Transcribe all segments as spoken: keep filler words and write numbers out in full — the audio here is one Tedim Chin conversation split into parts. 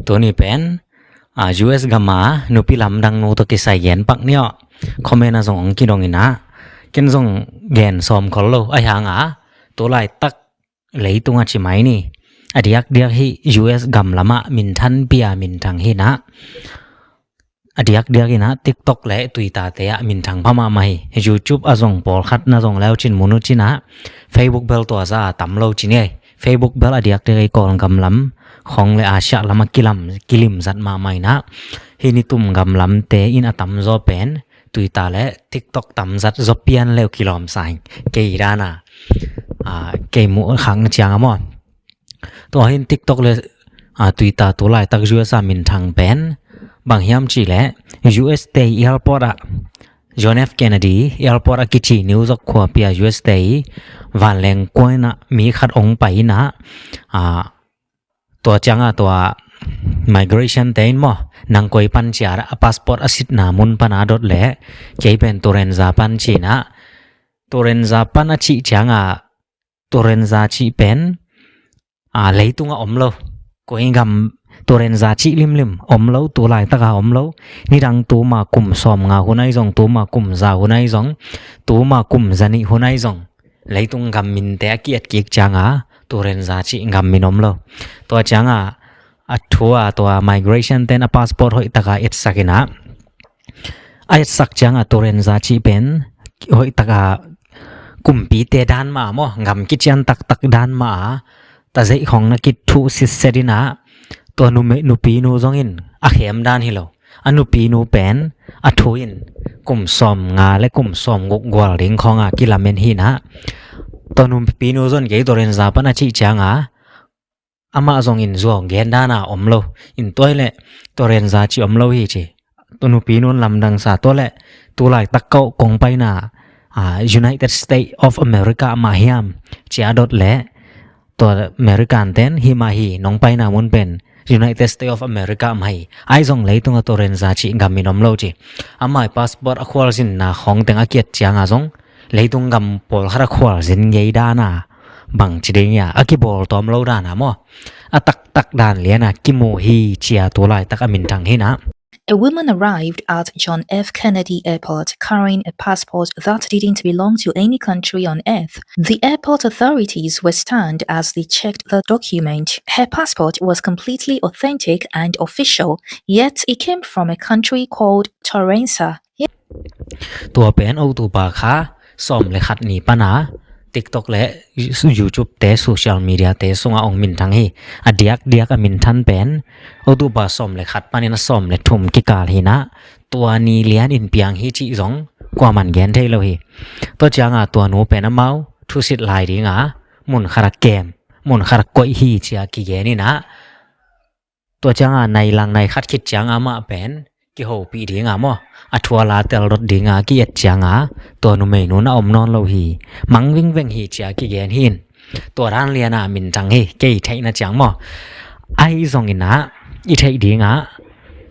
Tuni pen, a, U S gam a nupi lamdang nu tawh kisai gen pak ni aw. Comment ah zong hong kidong in ah, ken zong gen sawm khol lo. Ahi hang a, tu laitak leitung a ci mai ni, a diakdiak hih U S gam lam ah minthan pia minthang hi in ah, a diakdiak in ah TikTok le Twitter te ah minthang pha mahmah hi. YouTube ah zong pawlkhat na zong le uh cin mun uh cin ah, Facebook bel tua zah a tam lo ci ni ei. Facebook bel a diakdiak ei Kawlgam lam khong le Asia lam a kilam, kilim zat mahmah in ah, hih ni tum gam lamte in a tamzaw pen Twitter le TikTok tam zat zaw pian le uh kilawm sa ing. Kei dan a, a, kei muh khak na ciang a maw, tua hi in TikTok le, a, Twitter tu laitak U S a minthang pen bang hiam cih leh, U S te airport ah, John F Kennedy airport a kici New York khuapi ah U S te vanleng kuan ah mi khat hong pai in ah, a, tua ciang a tua migration te in maw, nang koi pan ci a, a passport a sitna mun pan a dot leh, kei pen Turenza pan ci in ah, Turenza pan a cih ciang a, Turenza cih pen, a, leitung ah om lo. Koi gam Turenza cih limlim om lo, tu laitak a om lo. Nidang tuma kum sawmnga hun ahi zong, tuma kum za hun ahi zong, tuma kum za nih hun ahi zong, leitung gam minte a ki-et kik ciang a Turenza cih gam min om lo. Tua ciang a, a thu a tua migration ten a passport hoih tak a etsak in ah, a etsak ciang a Turenza cih pen hoih tak a kumpite dan mah a maw, gam kician taktak dan mah a, tazeih khong na kithuh sitset in ah, tua nume-, nupinu zong in a khem dan hi lo. A nupinu pen a thu in kum sawmnga le kum sawmguk gual ding khong a kilamen hi in ah, tua nupinu zong kei Turenza pan a cih ciang a, amah zong in zuau gen dan a om lo. In tua hi leh Turenza cih om lo hi ci. Tua nupinu in lamdang sa, tua leh tu laitak kong paina, a, United States of America mah hiam ci a dot leh, tua American ten hih mah hi, nong paina mun pen United States of America mah hi. Ahi zong leitung a Turenza cih gam min om lo ci. Amah i passport a khualzinna khong teng a ki-et ciang a zong leitung gam pawlkhat a khualzin ngei dan a, bang ci ding hia, a kibawltawm lo dan a maw, a taktak dan lian a kimu hi ci a tu laitak a minthang hi in ah. A woman arrived at John F Kennedy Airport carrying a passport that didn't belong to any country on earth. The airport authorities were stunned as they checked the document. Her passport was completely authentic and official, yet it came from a country called Turenza. Tua pen otupa kha sawm le khat ni pan a TikTok le YouTube te, social media te sung a hong minthang hi. A diakdiak a minthan pen otupa sawm le khat panin a sawm le thum kikal hi in ah, tua ni lian in piang hi cih zong kuaman gen thei lo hi. Tua ciang a tua nu pen amau thusit lai ding a, mun khat a kem, mun khat a koih hi ci a kigen in ah, tua ciang a nai lang nai khat khit ciang a amah pen kihopih ding a maw, a thu a la tel dot ding a ki-et ciang a, tua numeinu in a om nawn lo hi. Mang vingveng hi ci a kigen hi in. Tua dan lian a minthang hi, kei theihna ciang maw. Ahi zong in ah, i theih ding ah,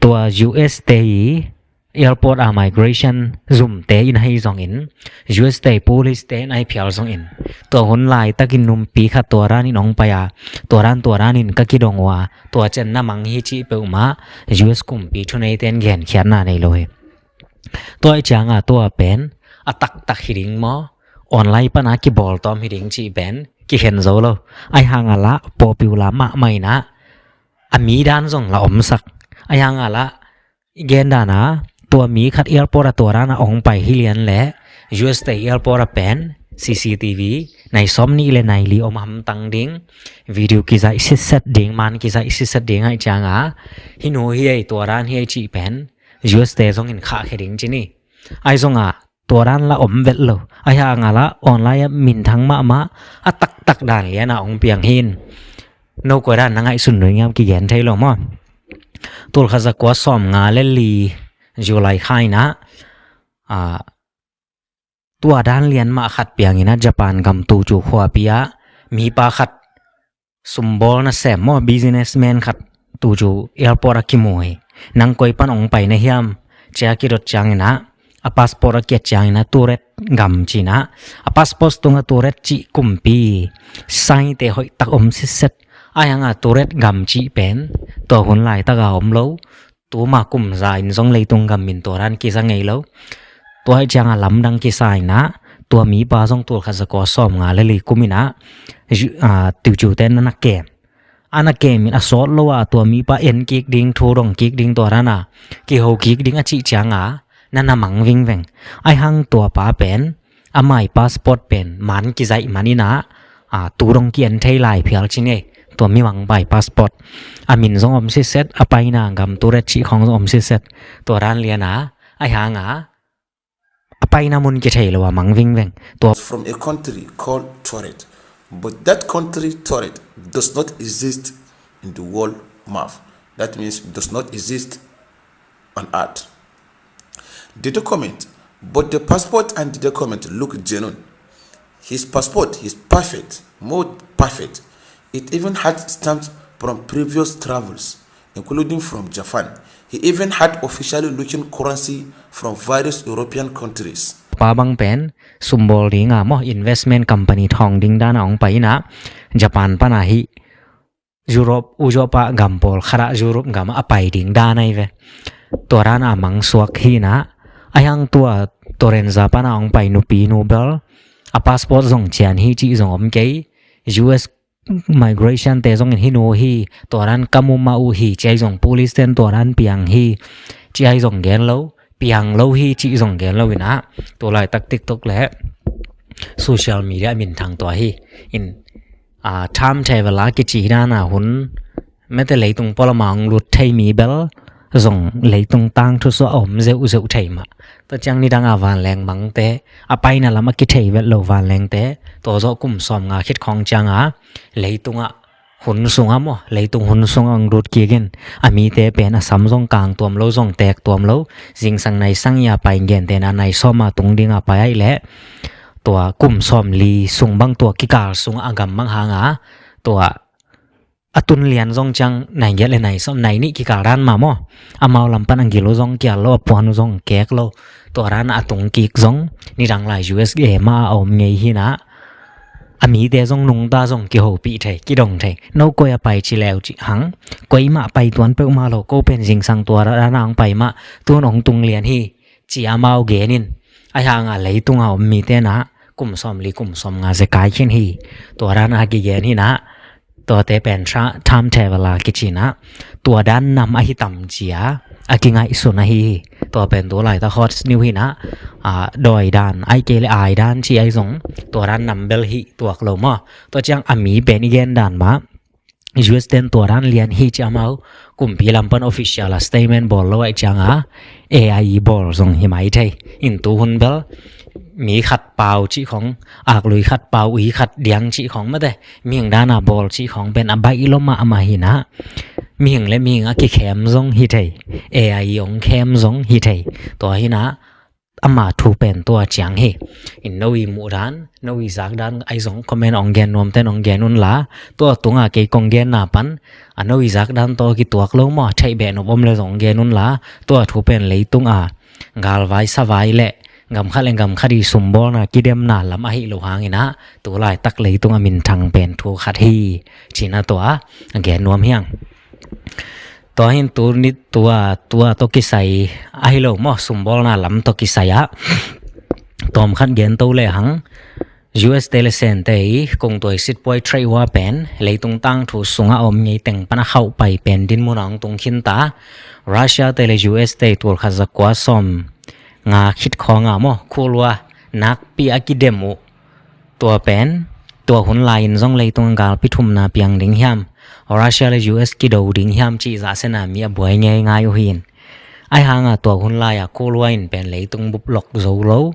tua U S te i airport a migration zumte in ahi zong in, U S te police te in ahi phial zong in, tua hun laitakin nupi khat tua dan in hong pai a, tua dan tua dan in ka kidong uh a, tua ciang na mang hi cih peuhmah U S kumpi thuneite in genkhiatna nei lo hi. Tua ahih ciang a tua pen a taktak hi ding maw, online pan a kibawltawm hi ding cih pen kikhen zo lo. Ahi hang a lah pawlpi uh la mahmah in ah, a mi dan zong la omsak. Ahi hang a lah i gen dan a, tua mi khat airport a tua dan a hong pai hi lian leh, U S te airport a pen C C T V nai sawm nih le nai li om hamtang ding, video kizaih sitset ding, man kizaih sitset ding ahih ciang a, hih nu hi ei, tua dan hi ei cih pen U S te zong in khahkhia ding ci ni. Ahi zong a, tua dan la om vet lo. Ahi hang a lah online a minthang mahmah, a taktak dan lian a hong piang hi in. No koi dan na ngaihsun nuam hiam kigen thei lo maw. Tul khat za kua sawmnga le li July kha in ah, a, tua dan lian mah khat piang in ah Japan gam Tokyo khuapi ah mipa khat, sumbawl nasem maw, businessman khat Tokyo airport a kimu hi. Nang koi pan hong pai na hiam ci a kidot ciang in ah, a passport a ki-et ciang in ah Turet gam ci in ah, a passport tung a Turet cih kumpi sign te hoih tak om sitset, Ahi hanga Turet gam cih pen tua hun laitaka om lo, tuma kum za in zong leitung gam min tua dan kiza ngei lo. Tua hi cianga lamdang kisa inah, tua mipa zong tulkhat zakua sawmnga le li kum inah, tiuciute na na kem. A na kem in a sawt lo a tua mipa en kik ding, thu dong kik ding, tua dana kiho kik ding a cih cianga na na mang vingveng. Ahi hang tua pa pen, amai passport pen man kizaih man inah, a, tu dong ki-en thei lai phial ci ngei. Tua mi mang pai passport, a min zong om siset, a paina gam Turet cih khong zong om siset. Tua dan liana, ahi hanga a paina mun kithei lo a mang vingveng. Tua from a country called Turet, but that country Turet does not exist in the world map. That means does not exist on earth. The document, but the passport and the document look genuine. His passport is perfect, more perfect. It even had stamps from previous travels, including from Japan. He even had officially looking currency from various European countries. Pa bang pen sumbawl dinga maw, investment company thawng ding dana hong pai inah, Japan pana hi Europe, Europe a gam pawl khatah Europe gam a pai ding dan ahi ve. Tua dana mangsuak hinah, ahi hang tua Torenza pana hong pai nupi nu bel a passport zong cian hi cih zong om kei. U S migration te zongin hi nu hi, tua dan ka muma uh hi, ci ahi zong police ten tua dan piang hi, ci ahi zong gen lo, piang lo hi cih zong gen lo inah, tua laitak TikTok le social media minthang tua hi. In, a, time travel a kici dana hun mete leitung pualama hong lut thei mi bel zong leitung tangthu suah a om zeuhzeuh thei mah. Tua ciang nidanga vanleng mangte, a paina lam a kithei vet lo vanlengte, tua zawh kum sawmnga khit khawng cianga leitungah hun sunga maw, leitung hun sunga hong lut kikin, a mite pen a sam zong kang tuam lo, zong tek tuam lo, zingsang naisang ia pai gentena naisawma tung dinga pai aih leh, tua kum sawmli sung bang, tua kikal sunga a gam bang hanga, tua a tun lian zong ciang nai giat le nai sawm, nai nih kikal dan mah maw. Amau lam pan a gil uh zong kial lo, a puan uh zong kek lo. Tua dana a tung kik zong nidang lai U S A mah a om ngei hinah, a mite zong nungta zong kihopih thei, kidong thei. No koi a pai ci leu cih hang, koi mah pai tuan peuhmah lo, ko pen zingsang tua dana hong pai mah, tun hong tung lian hi, ci amau genin. Ahi hanga leitunga om mite na kum sawmli kum sawmnga zekai khin hi. Tua dana kigen hinah, tuate pen time travel a kicinah, tua dan nam ahi tam cia a kingaihsun ahi hi. Tua pen tu laitak hot news hinah, a, dawi dan, ai kei le ai dan ci ahi zong, tua dan nam bel hi tuak lo maw. Tua ciang a mi pen i gen dan mah, U S ten tua dan lian hi ci amau kumpi lam pan official a statement bawl lo aih cianga A I bawl zong hi mai thei. In tu hun bel mi khat pau cih khong, aklui khat pau, ui khat diang cih khong mate, mihing dana bawl cih khong pen a baih lo mahmah hinah, mihing le mihing a kikhem zong hi thei, A I hong khem zong hi thei. Tua hinah ama thu pen tua ciang hi. In no i muh dan, no i zak dan ahi zong comment hong gen nuamten hong gen unla, tua tunga kei kong genna pan a no i zak dan tawh kituak lo maw, theih beh nop om le zong hong gen unla, tua thu pen leitunga galvai savai le gam khat le gam khat i sumbawlna kidemna lam ahi lo hanginah, tu laitak leitunga minthang pen thu khat hi, cinah tua a gen nuam hiang. Tua hin tu ni tua, tua tawh kisai ahi lo maw, sumbawlna lam tawh kisai ah tawm khat gen to le hang, U S te le Sente i kungtuai sitpuai trade war pen leitung tangthu sunga om ngei teng pan a khauh pai pen dinmuna hong tung khinta. Russia te le U S te tulkhat zakua sawmnga khit khawnga maw, khulua nakpi a kidem uh. Tua pen, tua hun lai-in zong leitung galpi thumna piang ding hiam, Russia le U S kido ding hiam cih zahsena mi a buai ngeingai uh hin. Ahi hanga tua hun lai-a khulua in pen leitung bup lok zo lo,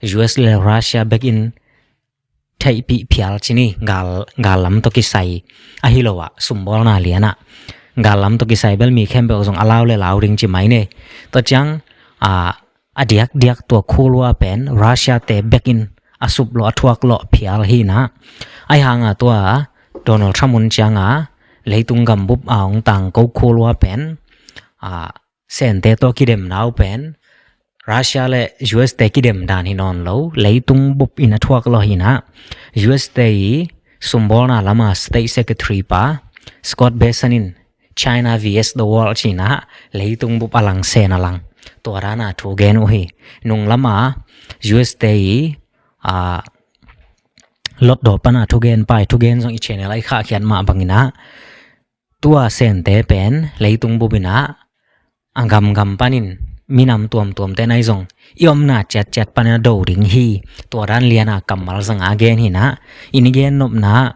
U S le Russia bekin theihpih phial ci ni, gal, gal lam tawh kisai ahi lo ah, sumbawlna lianah gal lam tawh kisai bel mi khempeuh zong a lau le lau ding ci mai ne. Tua ciang, a, a diakdiak tua khulua pen Russia te bekin a sup lawh, a thuak lawh phial hinah. Ahi hanga tua Donald Trump hun cianga leitung gambup a hong tangko khulua pen, a, Sente tawh kidemna uh pen Russia le U S te kidem dan hi nawn lo, leitung bup in a thuak lawh hinah. U S te i sumbawlna lama State Secretary pa Scott Bessent in China V S the World ci-in ah leitung bup a lang, sen a lang, tua dan a thu gen uh hi. Nung lam a U S te i, a, lotdaw pan a thugen pai, thugen zong i channel ah i khahkhiat mah bangin ah, tua sente pen leitung bup in ah a gamgam panin minam tuamtuamte nai zong i omna ciatciat panin a do ding hi. Tua dan lian a kammal zang a gen hi in ah, i ni gen nopna ah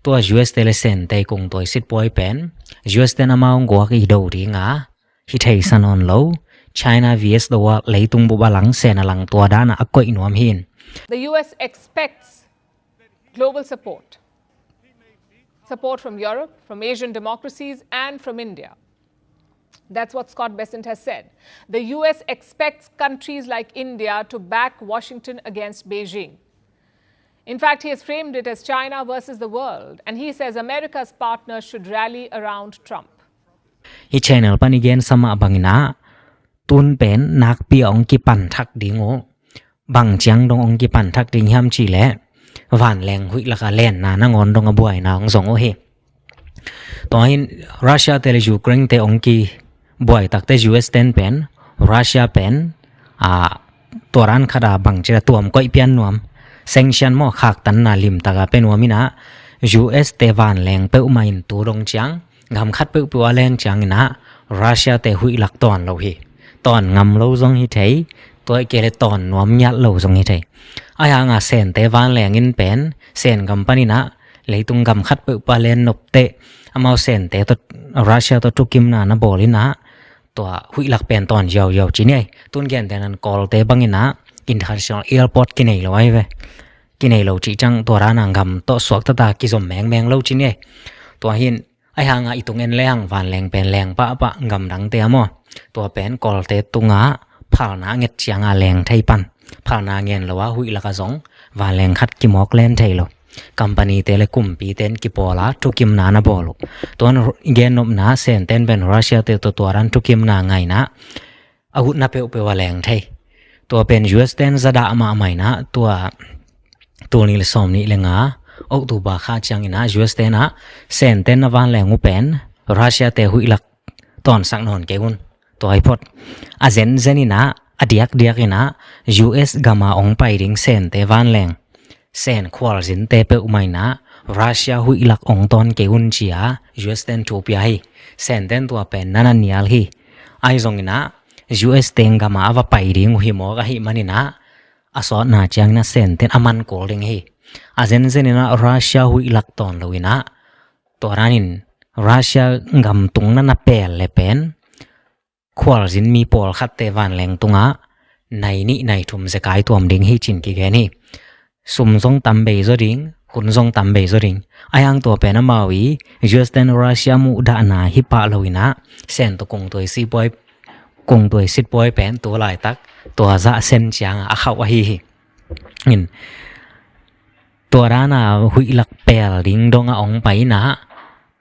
tua U S te le sente i kungtuai sitpuai pen U S ten amau guak i do ding a, hi thei sa nawn lo. China V S the World, leitung bup a lang, sen a lang, tua dan a a koih nuam hi in. The U S expects global support. Support from Europe, from Asian democracies, and from India. That's what Scott Bessent has said. The U S expects countries like India to back Washington against Beijing. In fact, he has framed it as China versus the world, and he says America's partners should rally around Trump. Hi channel pan i gen sa mah bangin ah, tun pen nakpi a hong kipan thak ding uh. Bang ciang dong hong kipan thak ding hiam cih leh, vanleng huih lak a lenna nangawn dong a buaina hong zong uh hi. Tua hi in Russia te le Ukraine te hong kibuai takte U S ten pen, Russia pen, a, tua dan khat a bangci a tuam koih pian nuam, sanction maw, khaktanna limtak a pia nuam in ah, U S te vanleng peuhmah in tu dong ciang, gam khat peuhpeuh a leng ciangin ah Russia te huih lak tawn lo hi. Tawn ngam lo zong hi thei, tua hi kei le tawn nuam ngiat lo zong hi thei. Ahi hang a sente vanleng in pen, sen gam panin ah leitung gam khat peuhpeuh a len nop teh, amau sente tawh, Russia tawh thukimna na bawl in ah, tua huih lak pen tawn ziauziau ci ni ei. Tun gentehna in Kawlte bangin ah international airport kinei lo ahi ve. Kinei lo cih ciang tua dan a gam tawh suakta ta kizom mengmeng lo ci ni ei. Tua hi in, ahi hang a i tung en le hang vanleng pen leng pahpah, gam dangte a maw, tua pen Kawlte tungah phalna a nget ciang a leng thei pan. Phalna ngen lo a huih lak a zong vanleng khat kimawk len thei lo. Company te le kumpi ten kipawl a thukimna na bawl uh. Tua in gen nopna, senten pen Russia te tawh tua dan thukimna ngai in ah, a utna peuhpeuh a leng thei. Tua pen U S ten za dah mahmah in ah, tua tul nih le sawm nih le nga October kha ciangin ah U S ten ah senten na vanleng uh pen Russia te huih lak tawnsak nawn kei un. Tua hi phot. A zenzen in ah, a diakdiak in ah, U S gam a hong pai ding sente vanleng, sen khualzinte peuhmah in ah Russia huih lak hong tawn kei un ci a U S ten thu pia hi. Senten tua pen na na nial hi. Ahi zongin ah U S te gam a a va pai ding uh hi mawk ahih manin ah, a sawtna ciangin ah senten a man kul ding hi. A zenzen in ah Russia huih lak tawn lo in ah, tua dan in Russia gam tung na na pel le pen khualzin mi pawlkhatte vanleng tungah nai nih nai thum zekai tuam ding hi ci-in kigen hi. Sum zong tam bei zaw ding, hun zong tam bei zaw ding. Ahi hang tua pen amau i U S ten Russia muhdahna hi pah lo in ah, sen tawh kungtuai sitpuai, kungtuai sitpuai pen tu laitak tua zah sen ciang a a khauh ahi hi. In, tua dan a huih lak pel ding dong a hong pai in ah,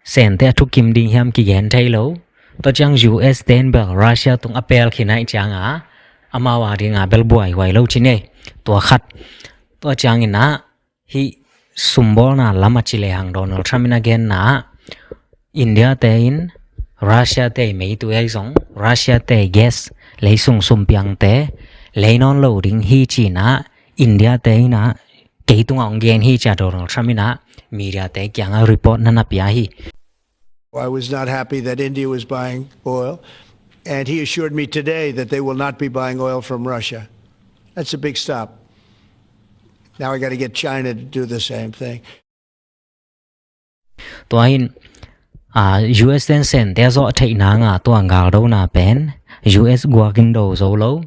sente a thukim ding hiam kigen thei lo. Tua ciang U S ten bel Russia tung a pel khin ahih ciang a, amau a ding a bel buaihuai lo ci ni ei. Tua khat. Tua ciangin ah, hih sumbawlna lam a ci le hang Donald Trump in a genna ah, India te in Russia te meitu ei zong, Russia te gas, leisung sumpiangte lei nawn lo ding hi ci-in ah, India te in ah kei tungah hong gen hi ci a Donald Trump in ah media te kiangah report na na pia hi. I was not happy that India was buying oil, and he assured me today that they will not be buying oil from Russia. That's a big stop. Now I gotta get China to do the same thing. Tua hi in, a, U S ten sente a zawh theih nang a tua galdona pen U S guak in do zo lo.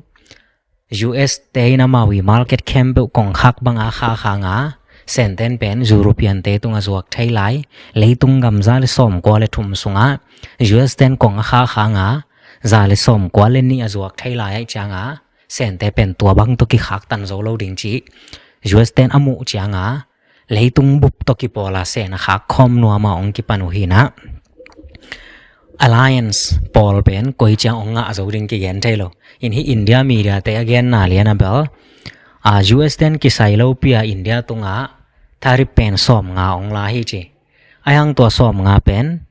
U S te in amau i market khempeuh kongkhak bang a khak hang a, senten pen European te tungah zuak thei lai, leitung gam za le sawmkua le thum sungah U S ten kong a khak hang a, za le sawmkua le nih a zuak thei lai ahih ciang a, sente pen tua bang tawh kikhaktan zo lo ding ci-in U S ten a muh ciang a, leitung bup tawh kipawl a sen a khak khawm nuam a hong kipan uh hi in ah, alliance pawl pen koi ciang hong ngah zo ding kigen thei lo. In hih India media te a genna lian a bel, a, U S ten kisai lopi a India tungah tariff pen sawmnga hong la hi ci. Ahi hang tua sawm nga pen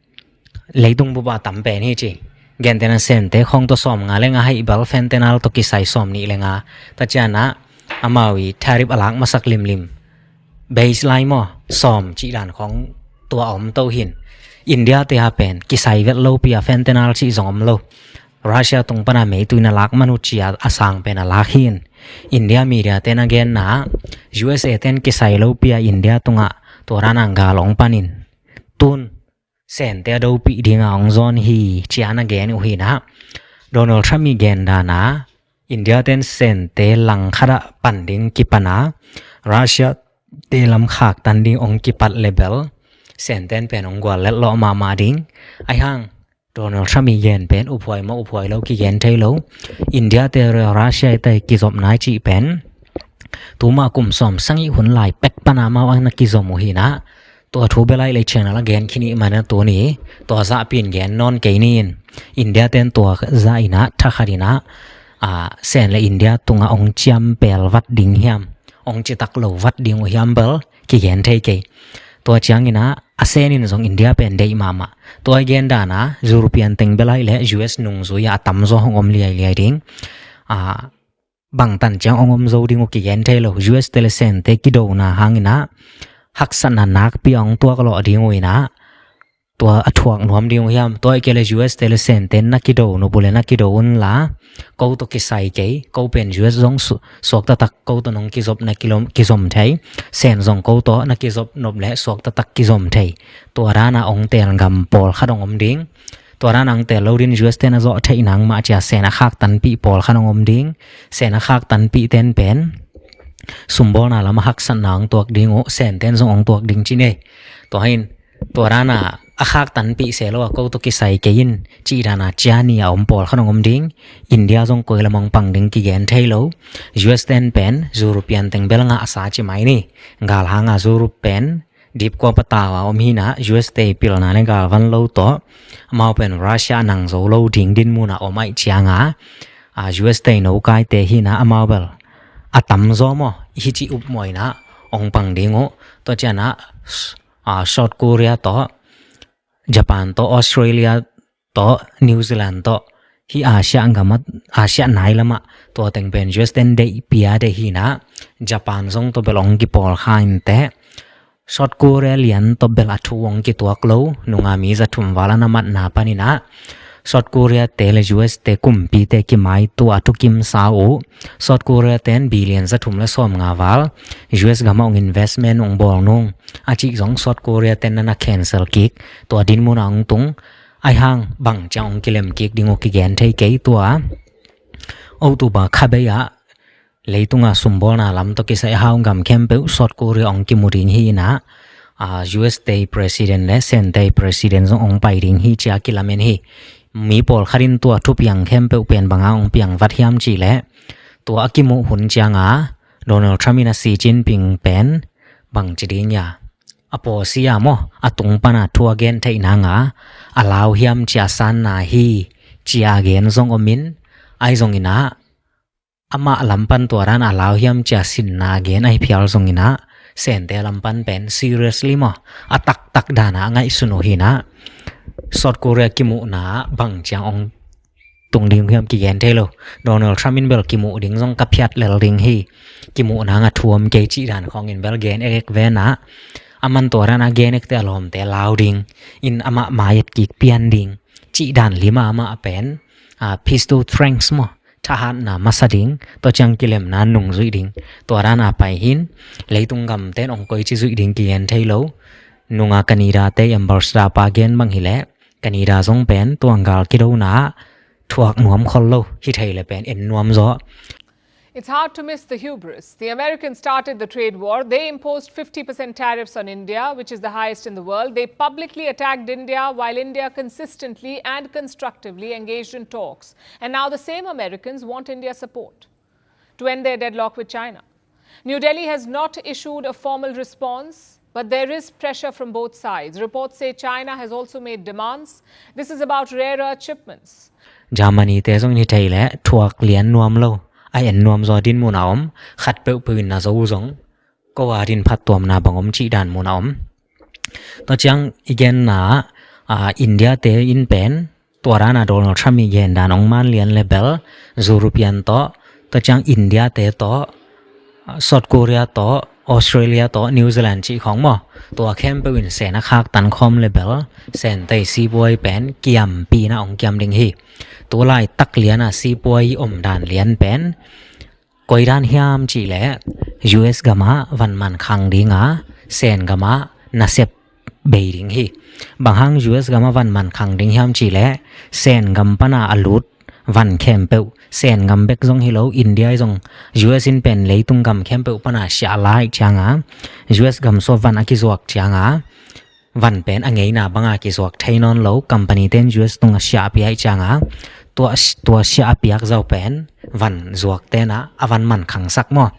leitung bup ah tam pen hi ci. Gentehna Sente khawng tua sawm nga le nga haih bel fentanyl tawh kisai sawm nih le nga. Tua ciangin ah amau i tariff a lak masak limlim, baseline maw, sawm cih dan khawng tua a om to hi. India te ah pen kisai vet lopi a fentanyl cih zong om lo. Russia tung pan a meitui na lak man uh ci a, a sang pen a lak hi. India media ten a genna ah U S A ten kisai lopi a India tungah tua dan a gal hong panin, tun Sente a dopih ding a hong zawn hi ci a na gen uh hi. Donald Trump i gen dan a India ten Sente langkhat ah pan ding kipan a, Russia te lam khaktan ding hong kipat le bel Sente pen hong gual letlawh mahmah ding. Ahi hang Donald Trump i gen pen uphuai maw uphuai lo kigen thei lo. India te Russia te kizop nai cih pen tuma kum sawm sagih hun lai pek pan a amau a na kizom uh hi. Tua thu bel lai lei channel a gen khin ih man a tuni tua zahpi in gen nawn kei ni. India ten tua zah in ah thakhat in ah, a, Sen le India tungah hong ciampel vat ding hiam, hong citak lo vat ding uh hiam bel kigen thei kei. Tua ciangin ah a Sen in zong India pen deih mahmah. Tua i gen dan a European teng bel lai le U S nungzui a tamzaw hong om liailiai ding. A, bangtan ciang hong om zo ding uh kigen thei lo. U S te le Sente kidona hangin ah haksatna nakpi a hong tuak lawh ding uh in ah tua a thuak nuam ding uh hiam? Tua i ke le U S te le Sente na kido nop uh le na kido un la, ko tawh kisai kei, ko pen U S zong su-, suak taktak ko tawh nong kizop na kilom, kizom thei. Sen zong ko tawh na kizop nop le suak taktak kizom thei. Tua dan a hong tel gam pawlkhat hong om ding. Tua dan a hong tel lo ding, U S te na zawh theih nang mah ci a Sen a khaktanpih pawlkhat hong om ding. Sen a khaktanpih ten pen sumbawlna lam a haksatna hong tuak ding uh, Sen ten zong hong tuak ding ci ni. Tua hin tua dan a a khaktanpih se lo a ko tawh kisai kei in cih dan a ciani a om pawlkhat hong om ding. India zong koi lam hong pang ding kigen thei lo. U S ten pen European teng bel ngah a sa ci mai ni. Gal hang a Europe pen dipkua patau a om hi in ah U S te pilna le galvan lo tawh amau pen Russia nang zo lo ding dinmun a om ahih ciang a, a, U S te nokaite hi in ah amau bel a tamzaw maw hi ci upmawh in ah hong pang ding uh. Tua ciang ah, a, South Korea tawh, Japan tawh, Australia tawh, New Zealand tawh, hih Asia gam ah, Asia nai lam ah tua teng pen U S ten deih pia deih hi in ah Japan zong tawh bel hong kipawlkha inteh. South Korea lian tawh bel a thu hong kituak lo, nunga mi za thum val a na matna panin ah South Korea te le U S te kumpite kimaitua a thukimsa uh. South Korea ten billion za thum le sawm nga val U S gam ah hong investment hong bawl nung a cih zong South Korea ten na na cancel kik. Tua dinmun a hong tung, ahi hang bang ciang hong kilem kik ding uh kigen thei kei. Tua October kha bei ah leitunga sumbawlna lam tawh kisai a hau gam khempeuh South Korea hong kimu ding hi in ah, a, U S te president le Sen te president zong hong pai ding hi ci a kilamen hi. Mi pawlkhat in tua thupiang khempeuh pen bang hang hong piang vat hiam cih leh, tua a kimuh hun ciang a Donald Trump in a Xi Jinping pen bang ci ding hia, a pawsia maw, a tung pan a thu a gen theih nang a, a lau hiam ci a sanna hi ci a gen zong om in, ahi zongin ah amah lam pan tua dan a lau hiam ci a sinna a gen ahi phial zongin ah Sente lam pan pen seriously maw, a taktak dan a ngaihsun uh hi in ah South Korea kimuhna bang ciang hong tung ding hiam kigen thei lo. Donald Trump in bel kimuh ding zong ka phiat lel ding hi, kimuh nang a thu om kei cih dan khawngin bel gen ekek ve in ah, a man tua dan a gen ekte a lawmte lau ding in amah mai-et kik pian ding cih dan lim a amah pen, a, peace to strength maw, thahatna masa ding, tua ciang kilemna nungzuih ding. Tua dan a pai hi in, leitung gamten hong koici zuih ding kigen thei lo. Nunga Canada te ambassador pa gen bang hi leh, Canada zong pen tua gal kidona thuak nuam khol lo, hi thei le pen en nuam zaw. It's hard to miss the hubris. The Americans started the trade war. They imposed fifty percent tariffs on India, which is the highest in the world. They publicly attacked India while India consistently and constructively engaged in talks. And now the same Americans want India's support to end their deadlock with China. New Delhi has not issued a formal response, but there is pressure from both sides. Reports say China has also made demands. This is about rare earth shipments. Germany te zong hi thei le thuak lian nuam lo, a en nuam zaw dinmun a om, khat peuhpeuh in na zo zong ko a din phattuamna bang om cih dan mun a om. Tua ciang i genna, a, India te in pen tua dana Donald Trump i gen dan ong man lian le bel, European tawh, tua ciang India te tawh, South Korea tawh, Australia tawh, New Zealand cih khawng maw, tua khempeuh in Sen a khaktan khawm le bel, Sente sipuai pen kiampi na ong kiam ding hi. Tulaitak liana sipuai om dan lian pen koi dan hiam cih leh U S gamah van man khang dinga Sen gamah nasep bei ding hi. Bang hang U S gamah van man khang ding hiam cih leh Sen gam pana a lut van khempeuh, Sen gam bek zong hi lo, India i zong, U S in pen leitung gam khempeuh pana siah lai cianga, U S gam sua van a kizuak cianga, van pen a ngeina banga kizuak thei nawn lo, company ten U S tunga siah piak cianga, tua, tua siah a piak zau pen van zuak tena a van man khangsak maw.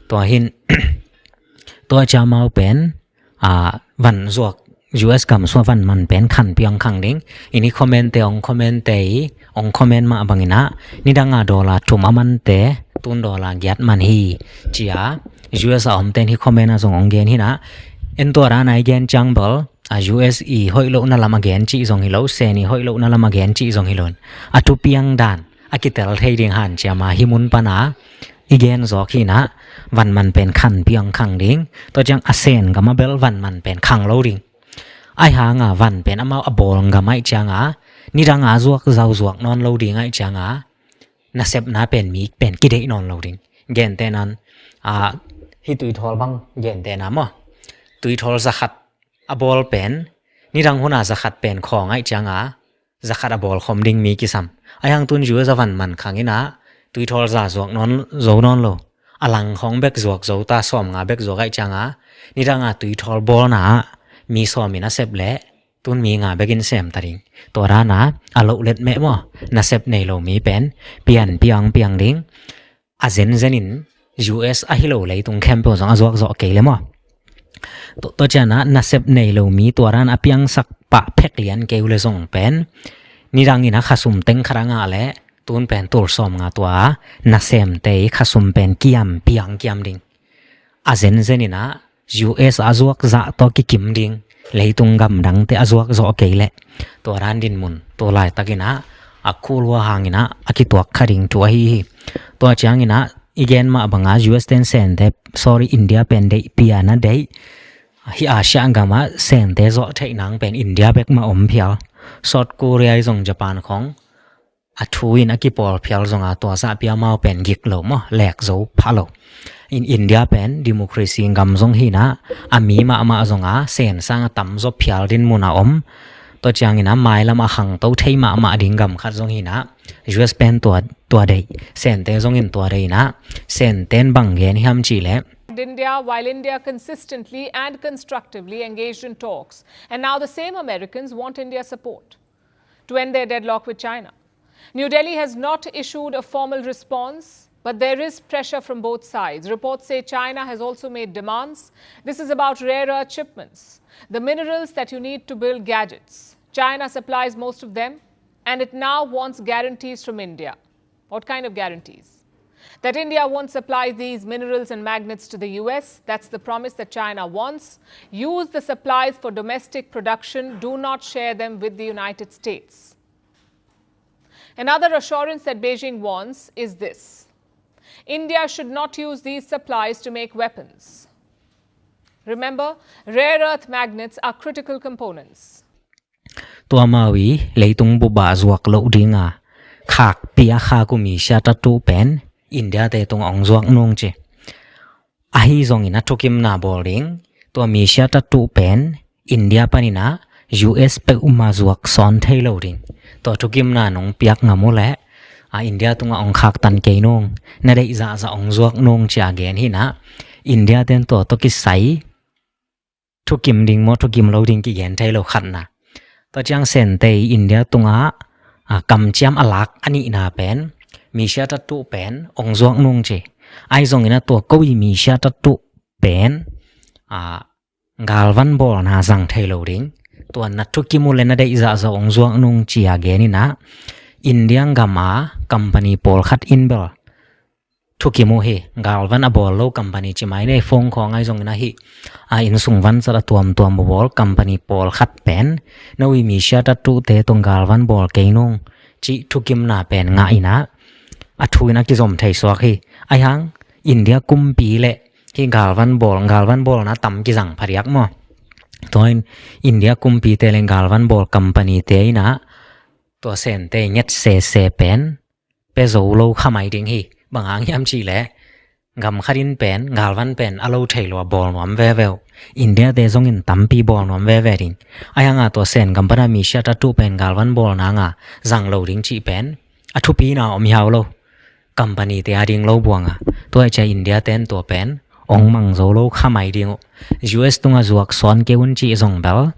Tua hin, tua ciamau pen, a, van zuak, U S gam sua van man pen khan piang khang ding. Ini comment te ong comment te i, ong comment mah bangina, nidanga dollar thum a mante, tun dollar giat man hi, cia, U S a om ten hi comment a zong ong gen hina. En tua dana i gen ciang bel, a, U S i hoih lohna lam a gen cih zong hi lo, Sen i hoih lohna lam a gen cih zong hi lo. A thupiang dan a kitel thei ding hanciama hi mun pana i gen zawk hina, van man pen khan piang khang ding. Tua ciang a Sen gama bel van man pen khang lo ding. Ai hanga van pen amau a bawl gam aih cianga, nidanga zuak zau zuak nawn lo ding aih cianga, nasepna pen mi pen kideih nawn lo ding. Gentehnan, a, hi tuithawl bang gentehna maw. Tuithawl zakhat a bawl pen, nidang huna zakhat pen khawng aih cianga, zakhat a bawl khawm ding mi kisam. Ai hang tun U S a van man khang ina, tuithawl za zuak nawn, zo nawn lo. A lang khawng bek zuak zo ta, sawm nga bek zuak aih cianga, nidanga tuithawl bawlna ah mi sawm in a sep leh, tun mi nga bekin sem ta ding. Tua dana a loh let meh maw, nasep nei lo mi pen pian piang piang ding. A zenzen in U S ahi lo leitung khempeuh zong a zuak zawh kei le maw. Tua, tua ciana nasep nei lo mi tua dan a piangsak pah phek lian kei uh le zong pen, nidang ina khasum teng khat a ngah le, tun pen tul sawm nga tua nasemte i khasum pen kiam piang kiam ding. A zenzen ina U S a zuak zah tawh kikim ding, leitung gamdangte a zuak zawh kei leh. Tua dan dinmun, tua laitak ina, a khulhua hang ina, a kituak kha ding thu ahi hi. Tua ciang ina, i gen mah banga U S ten Sente, sorry, India pen deih piana deih. Hi Asia gama Sente zawh theih nang pen India bek mah om phial. South Korea i zong Japan khawng a thu in a kipawl phial zonga tua zahpia mau pen gik lo maw, lek zo phah lo. In India pen democracy gam zong hina, a mi mahmah zonga Sen sang a tam zaw phial dinmun a om. Tua ciang ina mailam a khangto thei mahmah ding gam khat zong hina, U S pen tua, tua deih, Sente zong in tua deih ina, Senten bang gen hiam cih leh. India, while India consistently and constructively engaged in talks, and now the same Americans want India's support to end their deadlock with China. New Delhi has not issued a formal response, but there is pressure from both sides. Reports say China has also made demands. This is about rare earth shipments, the minerals that you need to build gadgets. China supplies most of them, and it now wants guarantees from India. What kind of guarantees? That India won't supply these minerals and magnets to the U S, that's the promise that China wants. Use the supplies for domestic production, do not share them with the United States. Another assurance that Beijing wants is this: India should not use these supplies to make weapons. Remember, rare earth magnets are critical components. Tua mau i leitung bup ah zuak loh dinga khakpi a khak uh misia tatu pen India te tung ong zuak nung ci. Ahi zongin a thukimna bawl ding, tua misia tatu pen India panin a U S peuhmah zuak sawn thei lo ding. Tua thukimna nong piak ngam uh leh, a India tungah ong khaktan kei nung, na deih zahzah ong zuak nung ci a gen hi na. India ten tua tawh kisai thukim ding maw, thukim lo ding kigen thei lo khatna. Tua ciang Sente i India tungah, a, kamciam a lak a nihna pen, misia tatu pen ong zuak nung ci. Ahi zongin a tua ko i misia tatu pen, a, galvan bawlna zang thei lo ding. Tua na thukim uh leh na deih zahzah ong zuak nung ci a gen hi na. India gam a company pawlkhat in bel thukim uh hi. Galvan a bawl lo company ci mai ni, phone khawng ahi zongin ahi, a innsung vanzat a tuamtuam a bawl company pawlkhat pen no i Misia tattuhte tawh galvan bawl kei nung cih thukimna pen ngah in ah, a thu in a kizom thei suak hi. Ahi hang India kumpi le hih galvan bawl, galvan bawlna tam kizang phadiak maw? Tua in India kumpite le galvan bawl companyte in ah tua Sente nget sese pen pia zo lo kha mai ding hi. Bang hang hiam cih leh gam khat in pen galvan pen a lo thei lo a bawl nuam veve uh. India-te zongin tampi bawl nuam veve ding. Ahi hang a tua Sen gam pan a Misia tattuh pen galvan bawl nang a zang lo ding cih pen a thupina om hiau lo. Companyte a ding lo buang a, tua hi ciang India-ten tua pen ong mang zo lo kha mai ding uh. U S tungah zuak sawn kei un cih zong bel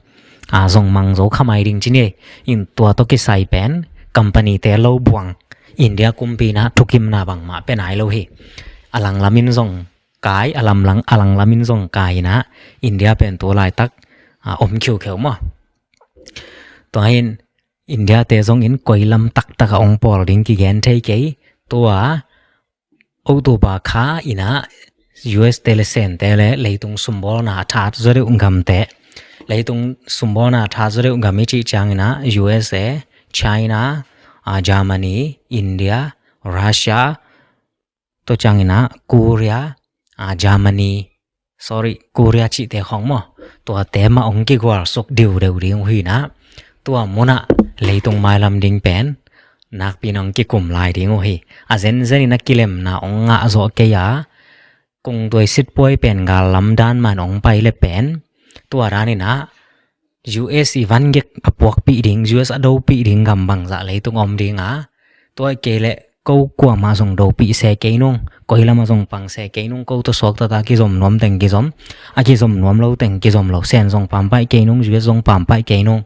a zong mang zo kha mai ding ci ni. In tua tawh kisai pen companyte lo buang, India kumpi in ah thukimna bangmah pia nai lo hi. A langlam in zong kai, a lamlang, a langlam in zong kai in ah India pen tu laitak a om khiukheu maw? Tua hi in India-te zongin koi lam taktak a ong pawl ding kigen thei kei. Tua October kha in ah U S-te le Sente le leitung sumbawlna a that zaw deuh gamte, leitung sumbawlna a that zaw deuh gam i cih ciangin ah U S A, China, a, Germany, India, Russia, tua ciangin ah Korea, a, Germany, sorry, Korea cihte khawng maw, tuate mah ong kigualsuk diudeu ding uh hi in ah, tua munah leitung mailam ding pen nakpi in ong kikum lai ding uh hi. A zenzen in a kilemna ong ngah zawh kei a, kungtuai sitpuai pen gallam dan mah in ong pai le pen tua dan in ah U S i vangik a puakpih ding, U S a dopih ding gam bangzah leitung om ding a, tua hi kei leh ko kuamah zong dopih se kei nung, koi lamah zong pang se kei nung, ko tawh suakta a kizom nuam teng kizom, a kizom nuam lo teng kizom lo, Sen zong pampaih kei nung, U S zong pampaih kei nung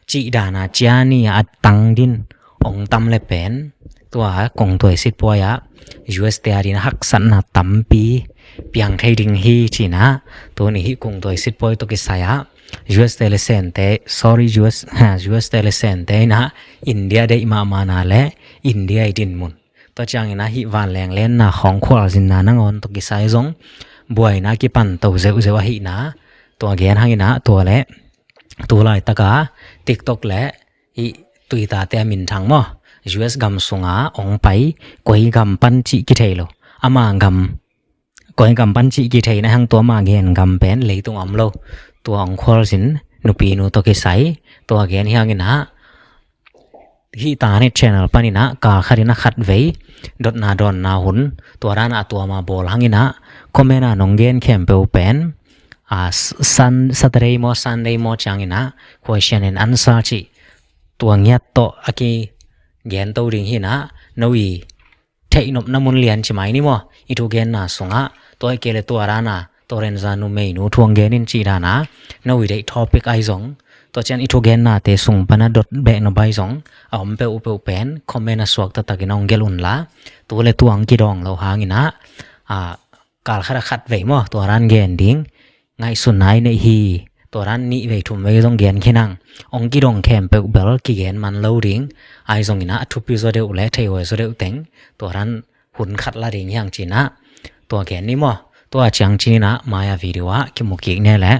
cih dan a ciani a tang din ong tam le pen tua kungtuai sitpuai ah U S-te a din haksatna tampi piang thei ding hi ci in ah, tuni hih kungtuai sitpuai tawh kisai ah U S-te le Sente, sorry, U S, ha, U S-te le Sente in ah India deih mahmahna le India i dinmun, tua ciangin ah hih vanleng lenna khawng khualzinna nangawn tawh kisai zong buaina kipan to zeuhzeuh ahihna tua gen hang in ah, tua le tu laitak a TikTok le hih Twitter-te a minthang maw, U S gam sungah ong pai, koi gam pan cih kithei lo, ama gam, koi gam pan cih kithei na hang tua ama gen gam pen leitung om lo. Tua ong khualzin nupinu tawh kisai tua gen hi hang in ah, hih Tanet channel pan in ah kal khat in ah khatvei dotna dawnna hun tua dan a tuam a bawl hang in ah, comment a nong gen khempeuh pen, a, Sun-, Saturday maw, Sunday maw ciangin ah question and answer cih tua ngiat tawh a kigen to ding hi in ah, no i theihnopna mun lian ci mai ni maw, i thugenna sungah, tua hi kei le tua dan a, tua Renza numeinu thu ong gen in cih dan a, no i deih topic ahi zong, tua ciang i thugennate sung pan a dot beh nop ahi zong, a om peuhpeuh pen comment a suak taktak in ong gelh un la, tu le tua ong kidawng lo hang in ah, a, kal khat a khatvei maw tua dan gen ding ngaihsutna i neih hi. Tua dan nihvei thumvei zong gen khin hang, ong kidong khempeuh bel kigen man lo ding, ahi zongin ah a thupi zaw deuh le theihuai zaw deuh teng tua dan hun khat la ding hi hang ci in ah, tua gen ni maw. Tua ciang ci ni in ah mai a video ah kimu kik ni leh.